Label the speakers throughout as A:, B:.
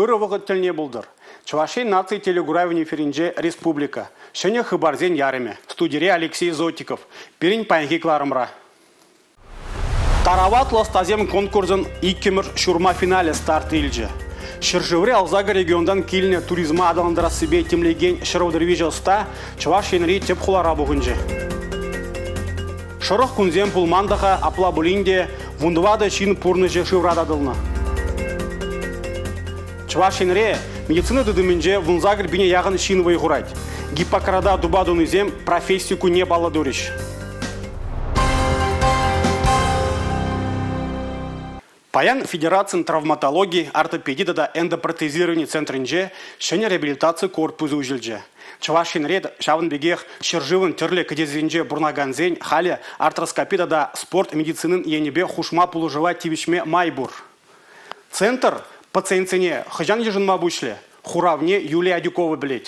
A: Ырӑ вӑхӑт тӗлне пултӑр. Чӑваш Ен наци телекуравӗн эфирӗнче республика. Ҫӗнӗ хыпарсен ярӑмӗ. Студире Алексей Зотиков. Пирӗн паянхи кӑларӑмра. Тараватлӑ ӑстасем конкурсӑн иккӗмӗш ҫурма финалӗ старт илчӗ. Ҫӗршыври Алсакӑ регионтан килнӗ туризма аталантарассипе тимлекен 133 ӑста Чӑваш Енри тӗп хулара пухӑнчӗ. Шӑрӑх кунсем пулман та-ха, апла пулин те 14 ҫын пурнӑҫӗ шывра татӑлнӑ. Чӑваш Енре медицина тытӑмӗнче 18 пине яхӑн ҫын вӑй хурать. Гиппократа тупа тунисем професси кунне паллӑ турӗҫ. Паян Федерацин травматологи, ортопеди тата эндопротезировани центрӗнче ҫӗнӗ реабилитаци корпусӗ уҫӑлчӗ. Чӑваш Енре ҫавӑн пекех ҫӗршывӑн тӗрлӗ кӗтесӗнче пурӑнакансен халӗ артроскопи тата спорт медицинин енӗпе хушма пулӑшӑва тивӗҫме май пур. Центр пациентсене хӑҫан йышӑнма пуҫлӗ? Хуравне Юлия Адюкова пӗлет.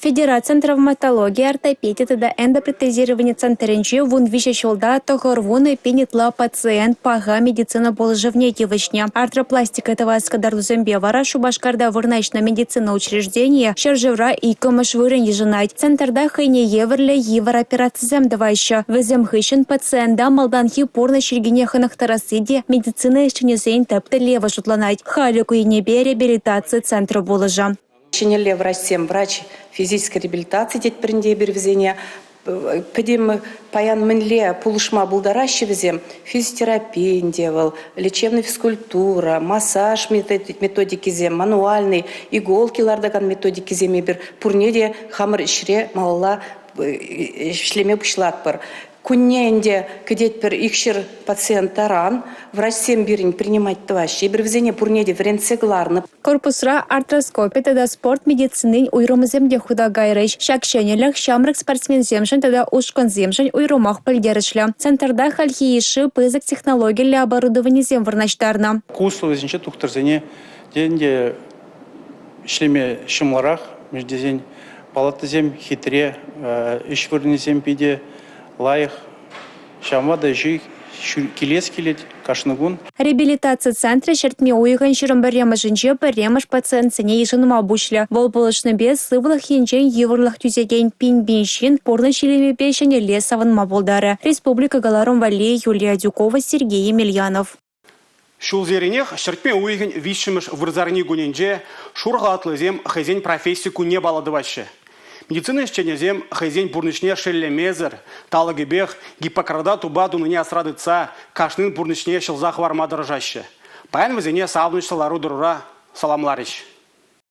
B: Федерацин травматологи, ортопеди тата эндопротезировани центрӗнче 13 ҫулта 90 пин ытла пациент паха медицина пулӑшӑвне тивӗҫнӗ. Артропластика тӑвас кӑтартусемпе вара Шупашкарта вырнаҫнӑ медицина учрежденийӗ ҫӗршывра иккӗмӗш вырӑн йышӑнать. Центрта хӑйне евӗрлӗ йывӑр операцисем тӑваҫҫӗ. Вӗсем хыҫҫӑн пациента малтанхи пурнӑҫ йӗркине хӑнӑхтарасси те медицина ӗҫченӗсен тӗп тӗллевӗ шутланать. Халӗ ку енӗпе реабилитаци центрӗ пулӑшӗ.
C: Ҫӗнӗлле врачсем, врач физической реабилитаци тетпӗр ӗнтӗ эпир вӗсене. Пӗтӗм паян мӗнле пулӑшма пултараҫҫӗ вӗсем? Физиотерапи ӗнтӗ вӑл, лечебный физкультура, массаж методикисем, мануальный, иголки лартакан методикисем эпир пурне те хамӑр ӗҫре малалла ӗҫлеме пуҫлатпӑр. Кунне ӗнтӗ кӗтетпӗр 200 пациент таран. Врачсем пирӗн принимать тӑваҫҫӗ. Эпир вӗсене пурне те вӗрентсе кӑларнӑ.
B: Корпусра артроскопи тата спорт медицинин уйрӑмӗсем те хута кайрӗҫ. Ҫак ҫӗнӗлӗх ҫамрӑк спортсменсемшӗн тата ушкӑнсемшӗн уйрӑмах пӗлтерӗшлӗ. Центрта хальхи йышши пысӑк технологиллӗ оборудованисем вырнаҫтарнӑ.
D: Ку условисенче тухтӑрсене те ӗнтӗ ӗҫлеме ҫӑмӑлрах, мӗншӗн тесен палатӑсем хитре, ӗҫ вырӑнӗсем питӗ лайӑх. Ҫавӑнпа та ӗҫе килес килет кашни кун.
B: Реабилитаци центрӗ ҫӗртме уйӑхӗн 21-мӗшӗнче пӗрремӗш пациентсене йышӑнма пуҫлӗ. Вӑл пулӑшнипе сывлӑх енчен йывӑрлӑх тӳсекен пин-пин ҫын пурнӑҫ илемӗпе ҫӗнӗлле савӑнма пултарӗ. Республика кӑларӑм валли Юлия Адюкова, Сергей Емельянов.
A: Ҫулсеренех ҫӗртме уйӑхӗн виҫҫӗмӗш вырсарни кунӗнче шур халатлисем хӑйсен професси кунне паллӑ тӑваҫҫӗ. Медицина ӗҫченӗсем хӑйсен пурнӑҫне шеллемесӗр, талӑкӗпех Гиппократа тупа тунине асра тытса кашнин пурнӑҫне ҫӑлса хӑварма тӑрӑшаҫҫӗ. Паян вӗсене савӑнӑҫлӑ лару-тӑрура саламларӗҫ.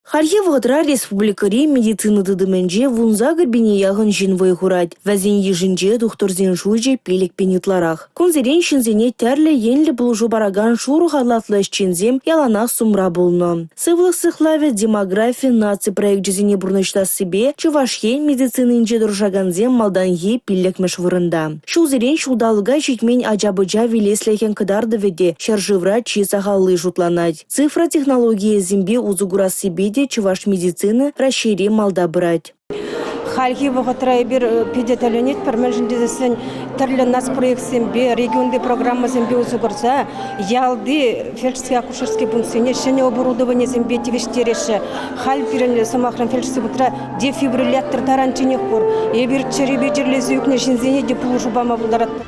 E: Хальхи вӑхӑтра республикӑри медицина тытӑмӗнче 18 пине яхӑн ҫын вӑй хурать. Вӗсен йышӗнче тухтӑрсен шучӗ 5 пин ытларах. Кунсерен ҫынсене тӗрлӗ енлӗ пулӑшу паракан шурӑ халатлӑ ӗҫченсем яланах сумра пулнӑ. Сывлӑх сыхлавӗ, демографи, наци проекчӗсене пурнӑҫлассипе Чӑваш Ен медицининче тӑрӑшакансем малтанхи пиллӗкмӗш вырӑнта. Ҫулсерен ҫулталӑка ҫитмен ача-пӑча вилеслӗхӗн кӑтартӑвӗ те ҫӗршывра чи сахалли шутланать. Цифра технологийӗсемпе усӑ курассипе те чӑваш медицини Раҫҫейре малта пырать.
F: Хальхи вӑхӑтра эпир питӗ тӗлӗнетпӗр, мӗншӗн тесессӗн тӗрлӗ нацпроектсемпе, регионти программӑсемпе усӑ курса ялти фельдшерский акушерский пунктсене ҫӗнӗ оборудованисемпе тивӗҫтереҫҫӗ. Халь пирӗн, сӑмахран, фельдшерский пунктра дефибриллятор таранчченех пур. Эпир чӗрепе чирлесе ӳкнӗ ҫынсене те пулӑшу пама пултаратпӑр.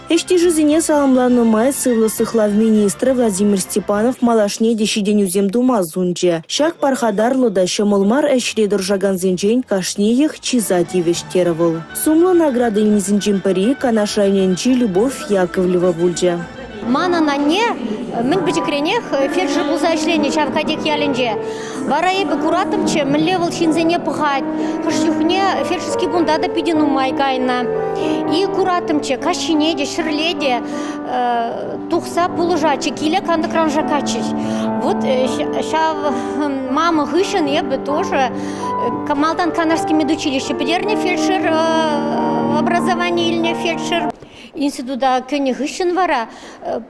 E: Ӗҫтешӗсене саламланӑ май сывлӑх сыхлав министрӗ Владимир Степанов малашне те ҫитӗнӳсем тума сунчӗ. Ҫак пархатарлӑ та ҫӑмӑл мар ӗҫре тӑрӑшакансенчен кашниех чыса тивӗҫ терӗ вӑл. Сумлӑ награда илнисенчен пӗри Канаш районӗнчи Любовь Яковлева пулчӗ.
G: Манӑн анне мӗн пӗчӗкренех фельдшер пулса ӗҫленӗ ҫав Катек ялӗнче. Вара эпӗ кураттӑмччӗ, мӗнле вӑл ҫынсене пӑхать. Хӑш чухне фельдшерский пункта та питӗ нумай кайнӑ. И кураттӑмччӗ, каҫхине те, ҫӗрле те тухса пулӑшатчӗ, киле кантӑкран шаккатчӗҫ. Вот ҫав мама хыҫҫӑн эпӗ тоже малтан Канашский медучилище пӗтернӗ фельдшер, образование илнӗ фельдшер. Института кӗнӗ хыҫҫӑн вара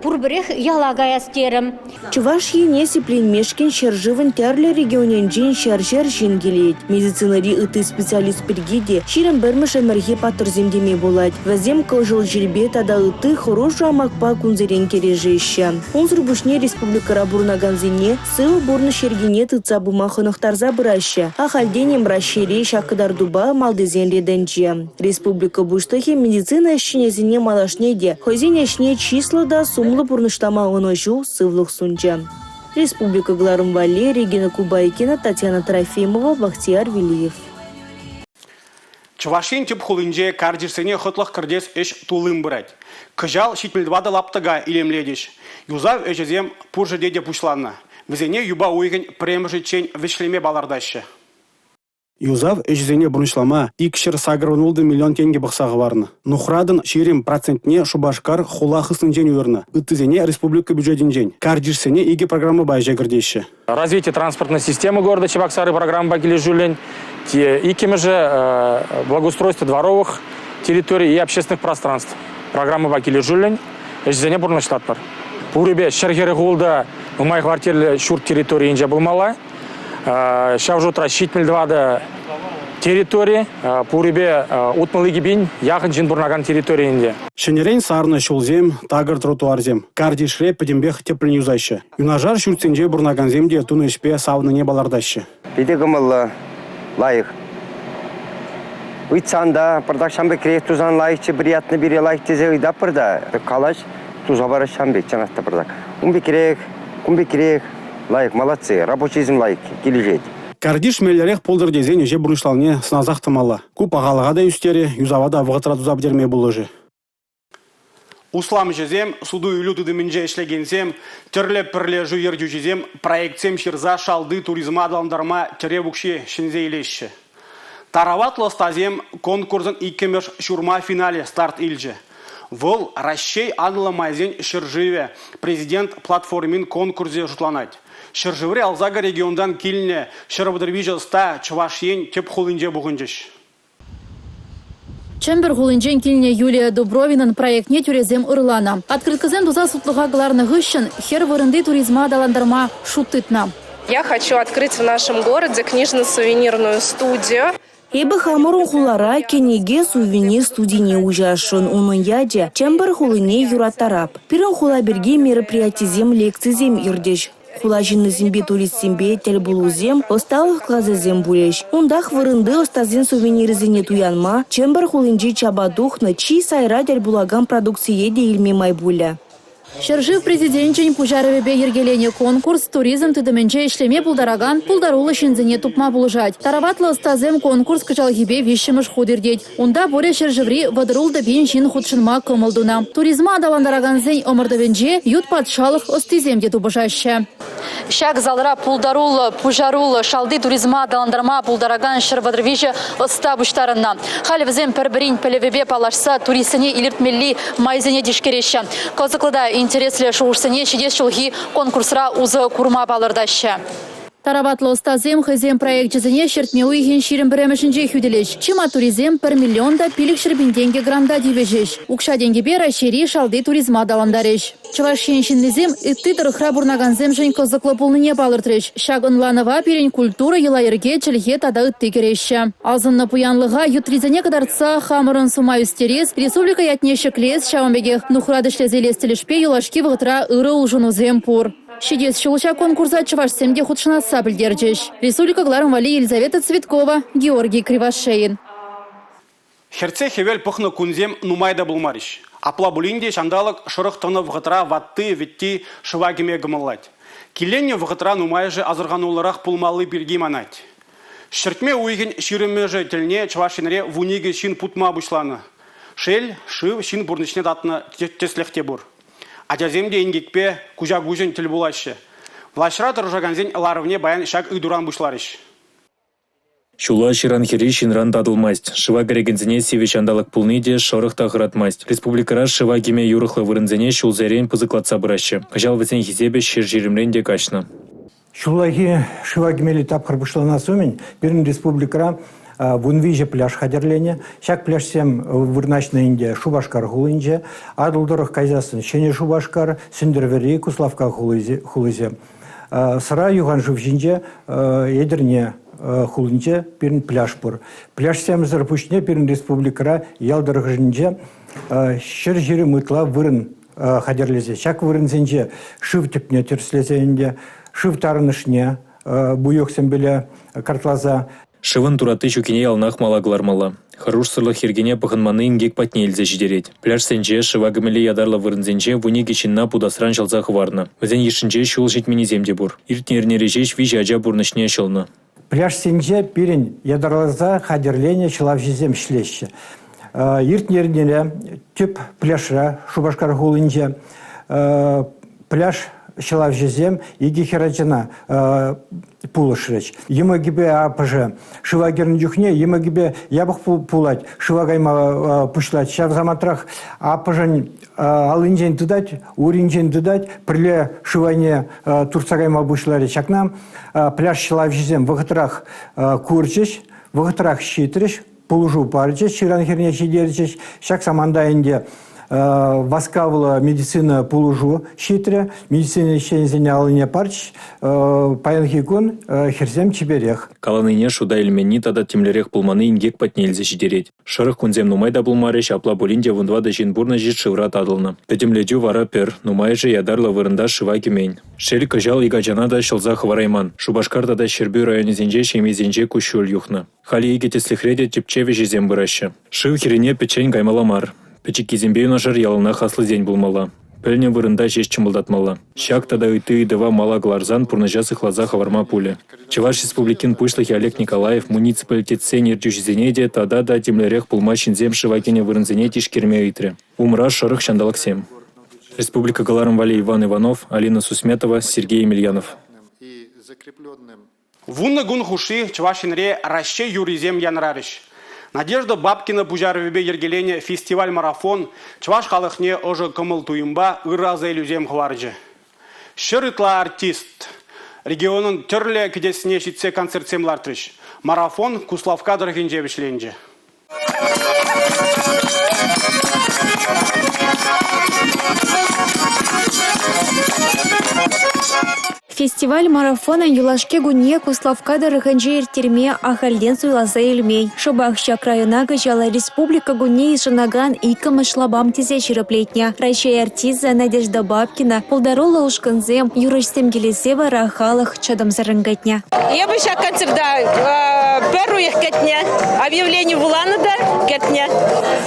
G: пурпӗрех яла каяс терӗм.
E: Чӑваш Ене сипленмешкӗн ҫӗршывӑн тӗрлӗ регионӗнчен ҫӗршер ҫын килет. Медицинӑри ытти специалист пирки те 21-мӗш ӗмӗрхи паттӑрсем теме пулать. Вӗсем кӑшӑл чирпе тата ытти хӑрушӑ амакпа кунсерен кӗрешеҫҫӗ. Унсӑр пуҫне республикӑра пурӑнакансене сывӑ пурнӑҫ йӗркине тытса пыма хӑнӑхтарса пыраҫҫӗ. Ахальтен-им Раҫҫейре ҫак кӑтартупа малтисен ретӗнче. Республика Пуҫлӑхӗ медицина ӗҫченӗсене малашне те хӑйсен ӗҫне чыслӑ та сумлӑ пурнӑҫлама ӑнӑҫу, сывлӑх сунчӗ. Республика кӑларӑм валли Регина Кубайкина, Татьяна Трофимова, Бахтияр Велиев.
A: Чӑваш Ен тӗп хулинче картишсене хӑтлӑх кӗртес ӗҫ туллин пырать. Кӑҫал 74 лаптӑка илемлетӗҫ. Юсав ӗҫӗсем пур ҫӗрте те пуҫланнӑ. Вӗсене юпа уйӑхӗн пӗрремӗшӗччен вӗҫлеме палӑртаҫҫӗ. Юсав ӗҫӗсене пурнӑҫлама 286 миллион тенкӗ пӑхса хӑварнӑ. Нухратӑн 20 процентне Шупашкар хула хыснинчен уйӑрнӑ, ыттисене республика бюджетӗнчен. Картишсене икӗ программӑпа ӗҫе кӗртеҫҫӗ.
H: Развитие транспортной системы города Чебоксары программӑпа килӗшӳллӗн иккӗмӗшӗ благоустройство дворовых территорий и общественных пространств программӑпа килӗшӳллӗн ӗҫсене пурнӑҫлатпӑр. Пурӗпе 140 ултӑ нумай хваттерлӗ ҫурт территорийӗнче пулмалла. Ҫав шутра 74 территори, пурӗпе 62 пин яхӑн ҫын пурӑнакан территори ӗнтӗ.
A: Ҫӗнӗрен сарнӑ ҫулсем, такӑр тротуарсем. Картишре пӗтӗмпех тӗплӗн юсаҫҫӗ. Юнашар ҫуртсенче пурӑнакансем те тунӑ ӗҫпе савӑннине палӑртаҫҫӗ.
I: Питӗ кӑмӑллӑ, лайӑх. Ыйтсан та пӑртак ҫам пекрех тусан лайӑхчӗ, приятно пире лайӑх тесе ыйтатпӑр та, калаҫ, туса параҫ ҫам пек, чӑнах та пӑртак. Ун пекрех, кун пекрех. Лайӑх, молодцы, рабочисем лайӑх, килӗшет.
A: Картиш меллӗрех пултӑр тесен ӗҫе пурнӑҫланине сӑнасах тӑмалла. Ку пахалӑха та ӳстерӗ, юсава та вӑхӑтра туса пӗтерме пулӑшӗ. Усламҫӑсем, суту-илӳ тытӑмӗнче ӗҫлекенсем, тӗрлӗ пӗрлешӳ ертӳҫисем проектсем ҫырса шалти туризма аталантарма тӗрев укҫи ҫӗнсе илеҫҫӗ. Тараватлӑ ӑстасем конкурсӑн иккӗмӗш ҫурма финалӗ старт илчӗ. Вӑл Раҫҫей анлӑ майсен ҫӗршывӗ президент платформин конкурсӗ шутланать. Ҫӗршыври Алсакӑ регионтан килнӗ 133 ӑста Чӑваш Ен тӗп хулинче пухӑнчӗҫ.
J: Чӗмпӗр хулинчен килнӗ Юлия Дубровинӑн проектне тӳресем ырланӑ. Открыткӑсем туса сутлӑха кӑларнӑ хыҫҫӑн хӗр вырӑнти туризма аталантарма шут тытнӑ.
K: Я хочу открыть в нашем городе книжно-сувенирную студию.
E: Эпӗ хамӑрӑн хулара кӗнеке сувенир студине уҫасшӑн. Унӑн ячӗ Чӗмпӗр хулине юраттарап. Пирӗн хула пирки мероприятисем, лекцисем иртӗҫ. Хула ҫыннисемпе туристсемпе тӗл пулусем, ӑсталӑх класӗсем пулӗҫ. Унтах вырӑнти ӑстасен сувенирӗсене туянма, Чӗмпӗр хулинчи чапа тухнӑ чи сайра тӗл пулакан продукцие те илме май пулӗ.
J: Ҫӗршыв Президенчӗн пуҫарӑвӗпе йӗркеленӗ конкурс туризм тытӑмӗнче ӗҫлеме пултаракан пултаруллӑ ҫынсене тупма пулӑшать. Тараватлӑ ӑстасем конкурс кӑҫалхипе виҫҫӗмӗш хут иртет. Унта пурӗ ҫӗршыври 36 пин ҫын хутшӑнма кӑмӑл тунӑ. Туризма аталантаракансен ӑмӑртӑвӗнче ют патшалӑх ӑстисем те тупӑшаҫҫӗ. Ҫак залра пултаруллӑ, пуҫаруллӑ, шалти туризма аталантарма пултаракан 133 ӑста пуҫтарӑннӑ. Халӗ вӗсем пӗр-пӗрин пӗлӗвӗпе паллашса туристсене илӗртмелли майсене тишкереҫҫӗ. Кӑсӑклӑ та интереслӗ шухӑшсене ҫитес ҫулхи конкурсра усӑ курма палӑртаҫҫӗ. Тараватлӑ ӑстасем хӑйсен проекчӗсене ҫӗртме уйӑхӗн 21-мӗшӗнче хӳтӗлӗҫ. Чи маттурисем 1 миллион та 500 пин тенкӗ гранта тивӗҫӗҫ. Укҫа-тенкӗпе Раҫҫейри шалти туризма аталантарӗҫ. Чӑваш Ен ҫыннисем ытти тӑрӑхра пурӑнакансемшӗн кӑсӑклӑ пулнине палӑртрӗҫ. Ҫак ӑнланӑва пирӗн культура, йӑла-йӗрке, чӗлхе тата ытти кӗреҫҫӗ. Асӑннӑ пуянлӑха ютрисене кӑтартса хамӑрӑн сума ӳстерес, республика ятне ҫӗклес, ҫавӑн пекех нухрат ӗҫлесе илес тӗлӗшпе юлашки вӑхӑтра ырӑ улшӑнусем пур. Ҫитес ҫул ҫак конкурса чӑвашсем те хутшӑнасса пӗлтерчӗҫ. Республика кӑларӑм валли Елизавета Цветкова, Георгий Кривошеин.
A: Хӗртсе хӗвел пӑхнӑ кунсем нумай та пулмарӗҫ. Апла пулин те ҫанталӑк шӑрӑх тӑнӑ вӑхӑтра ватти-вӗтти шыва кӗме кӑмӑллать. Киленнӗ вӑхӑтра нумайӑшӗ асӑрхануллӑрах пулмалли пирки манать. Ҫӗртме уйӑхӗн ҫирӗммӗшӗ тӗлне Чӑваш Енре 12 ҫын путма пуҫланӑ. Шел, шыв ҫын пурнӑҫне татнӑ тӗслӗх те пур. Ачасем те инкекпе куҫа-куҫӑн тӗл пулаҫҫӗ. Влаҫра тӑрӑшакансен ларӑвне паян ҫак ыйтуран пуҫларӗҫ.
L: Ҫулла ҫыран хӗрри ҫынран татӑлмасть. Шыва кӗрекенсене сивӗ ҫанталӑк пулни те, шӑрӑх та хӑратмасть. Республикӑра шыва кӗме юрӑхлӑ вырӑнсене ҫулсерен пысӑклатса пыраҫҫӗ. Кӑҫал вӗсен хисепӗ 120-рен те каҫнӑ.
M: Ҫуллахи шыва кӗмелли тапхӑр пуҫланас умӗн пирӗн республикӑра. 13 пляж хатӗрленӗ. Ҫак пляжсем вырнаҫнӑ ӗнтӗ Шупашкар хулинче. Атӑл тӑрӑх кайсассӑн Ҫӗнӗ Шупашкар, Сӗнтӗрвӑрри, Куславкка хулисем. Сӑра юханшыв ҫинче Етӗрне хулинче пирӗн пляж пур. Пляжсемсӗр пуҫне пирӗн республикӑра ял тӑрӑхӗнче 120 ытла вырӑн хатӗрлесе ҫак вырӑнсенче шыв тӗпне тӗрӗслесе ӗнтӗ, шыв тарӑнӑшне буйоксемпеле картласа.
L: Шывӑн туратти ҫуккине яланах мала кӑлармалла. Хӑрушсӑрлӑх йӗркине пӑхӑнманни инкек патне илсе ҫитерет. Пляжсенче, шыва кӗмелли ятарлӑ вырӑнсенче 12 ҫынна путасран ҫӑлса хӑварнӑ. Вӗсен йышӗнче ҫул ҫитменнисем те пур. Иртнӗ эрнере ҫеҫ виҫӗ ача пурнӑҫне ҫӑлнӑ.
M: Пляжсенче пирӗн ятарласа хатӗрленӗ ҫӑлавҫӑсем ӗҫлеҫҫӗ. Иртнӗ эрнере тӗп пляжра Шупашкар хулинче пляж ҫӑлавҫисем икӗ хӗрачана пулӑшрӗҫ. Йӑмӑкӗпе аппӑшӗ шыва кӗрнӗ чухне йӑмӑкӗпе япӑх пулать, шыва кайма пуҫлать. Ҫав самантрах аппӑшӗн аллинчен тытать, уринчен тытать, пӗрле шыв айне туртса кайма пуҫларӗ. Ҫакна пляж ҫӑлавҫисем вӑхӑтрах курчӗҫ, вӑхӑтрах ҫитрӗҫ, пулӑшу парчӗҫ, ҫыран хӗрне ҫитерчӗҫ. Ҫак саманта ӗнтӗ васкавлӑ медицина пулӑшу ҫитрӗ. Медицина ӗҫченӗсене аллине парчӗҫ. Паянхи кун хӗрсем чиперех.
L: Каланине шута илменни тата тимлӗрех пулманни инкек патне илсе ҫитерет. Шӑрӑх кунсем нумай та пулмарӗҫ, апла пулин те 14 ҫын пурнӑҫӗ шывра татӑлнӑ. Пӗтӗмлетӳ вара пӗр, нумайӑшӗ ятарлӑ вырӑнта шыва кӗмен. Шел, кӑҫал ик ачана та ҫӑлса хӑварайман. Шупашкар тата Ҫӗрпӳ районӗсенче ҫемьесенче куҫҫуль юхнӑ. Халӗ икӗ тӗслӗхре те тӗпчев ӗҫӗсем пыраҫҫӗ. Шыв хӗррине пӗччен каймалла мар. Пӗчӗккисемпе юнашар яланах аслисен пулмалла. Пӗлнӗ вырӑнта ҫеҫ чӑмӑлтатмалла. Ҫак тата ытти ыйтӑва мала кӑларсан пурнӑҫа сыхласа хӑварма пулӗ. Чӑваш Республикин Пуҫлӑхӗ Олег Николаев муниципалитетсен ертӳҫисене те тата та тимлӗрех пулма ҫынсем шыва кӗнӗ вырӑнсене тишкерме ыйтрӗ. Умра шӑрӑх ҫанталӑксем. Республика кӑларӑм валли Иван Иванов, Алина Сусметова, Сергей Емельянов.
A: Вунӑ кун хушши Чӑваш Енре Раҫҫей юррисем янрарӗҫ. Надежда Бабкина пуҫарӑвӗпе йӗркеленӗ фестиваль-марафон чӑваш халӑхне ӑшӑ кӑмӑл-туйӑмпа ырӑ асаилӳсем хӑварчӗ. Ҫӗр ытла артист регионӑн тӗрлӗ кӗтесне ҫитсе концертсем лартрӗҫ. Марафон Куславкка тӑрӑхӗнче вӗҫленчӗ.
B: Фестиваль-марафонӑн юлашки кунне Куславкка тӑрӑхӗнче ирттерме ахальтен суйласа илмен. Шӑпах ҫак района кӑҫал Республика кунне йышӑнакан иккӗмӗш лапам тесе ҫирӗплетнӗ. Раҫҫей артисчӗ Надежда Бабкина, пултаруллӑ ушкӑнсем, юрӑҫсем килессе вара халӑх чӑтӑмсӑррӑн кӗтнӗ.
N: Эпӗ ҫак концерта пӗр уйӑх кӗтнӗ. Объявлени вуланӑ та кӗтнӗ.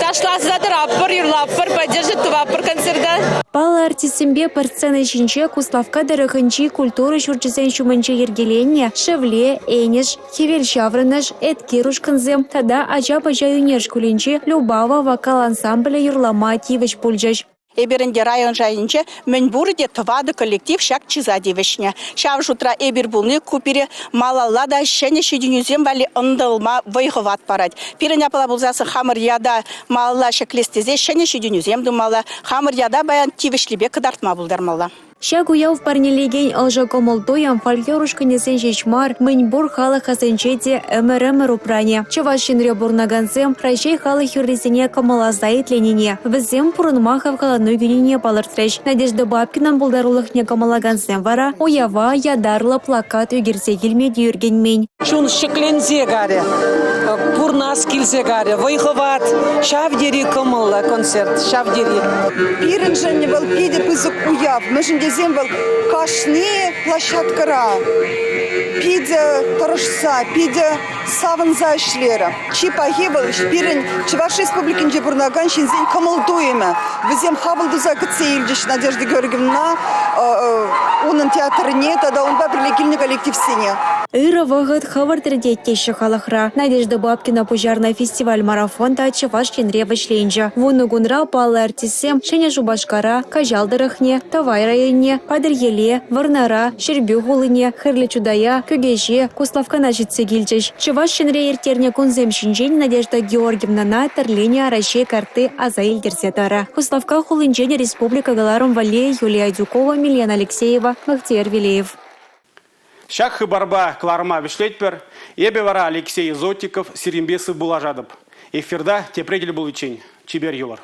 N: Ташласа тӑратпӑр, юрлатпӑр, поддерживать тӑватпӑр концерта.
B: Паллӑ артистсемпе пӗр сцена ҫинче Куславкка тӑрӑхӗнчи культура ҫурчӗсен ҫумӗнче йӗркеленнӗ Шевле, Энӗш, Хӗвелҫаврӑнӑш, Эткер ушкӑнсем тата ача-пӑча ӳнер шкулӗнчи Любава вокал ансамблӗ юрлама тивӗҫ пулчӗҫ.
O: Эпир ӗнтӗ район шайӗнче мӗн пурӗ те тӑватӑ коллектив ҫак чыса тивӗҫнӗ. Ҫав шутра эпир пулни ку пире малалла та ҫӗнӗ ҫитӗнӳсем валли ӑнтӑлма вӑй-хӑват парать. Пирӗн апла пулсассӑн хамӑр ята малалла ҫӗклес тесе ҫӗнӗ ҫитӗнӳсем тумалла, хамӑр ята паян тивӗҫлипе кӑтартма пултармалла.
B: Ҫак уяв парнелекен ӑшӑ кӑмӑл-туйӑм фольклор ушкӑнӗсен ҫеҫ мар, мӗн пур халӑх асӗнче те ӗмӗр-ӗмӗр упранӗ. Чӑваш Енре пурӑнакансем Раҫҫей халӑх юррисене кӑмӑлласа итленине, вӗсем пурӑнма хавхалану кӳнине палӑртрӗҫ. Надежда Бабкинан пултарулӑхне кӑмӑллакансем вара уява ятарлӑ плакат ӳкерсе килме те ӳркенмен.
P: Чун ҫӗкленсе карӗ, пурнас килсе карӗ, вӑй-хӑват ҫав тери кӑмӑллӑ концерт, ҫав тери.
Q: Пирӗншӗн вӑл питӗ пысӑк уяв, мӗншӗн тесен вӑл кашни площадкӑра питӗ тӑрӑшса, питӗ савӑнса ӗҫлерӗ. Чи пахи вӑл пирӗн Чӑваш Республикинче пурӑнакан ҫынсен кӑмӑл-туйӑмӗ. Вӗсем хапӑл туса кӗтсе илчӗҫ Надежда Георгиевнӑна, унӑн театрне тата унпа пӗрле килнӗ коллективсене.
B: Ырӑ вӑхӑт хӑвӑрт иртет теҫҫӗ халӑхра. Надежда Бабкина пуҫарнӑ фестиваль-марафон та Чӑваш Енре вӗҫленчӗ. Вунӑ кунра паллӑ артистсем Ҫӗнӗ Шупашкара, Каҫал тӑрӑхне, Тӑвай районне, Патӑрьеле, Вӑрнара, Ҫӗрпӳ хулине, Хӗрлӗ Чутая, Кӳкеҫе, Куславккана ҫитсе килчӗҫ. Чӑваш Енре ирттернӗ кунсем ҫинчен Надежда Георгиевнӑна тӗрленӗ Раҫҫей картти аса илтерсе тӑрӗ. Куславкка хулинчен республика кӑларӑм валли Юлия Адюкова, Милена Алексеева, Бахтиер Велеев.
A: Ҫак хыпарпа кӑларӑма вӗҫлетпӗр. Эпӗ вара Алексей Зотиков сирӗнпе сывпуллашатӑп. Эфирта тепре тӗл пуличчен. Чипер юлӑр.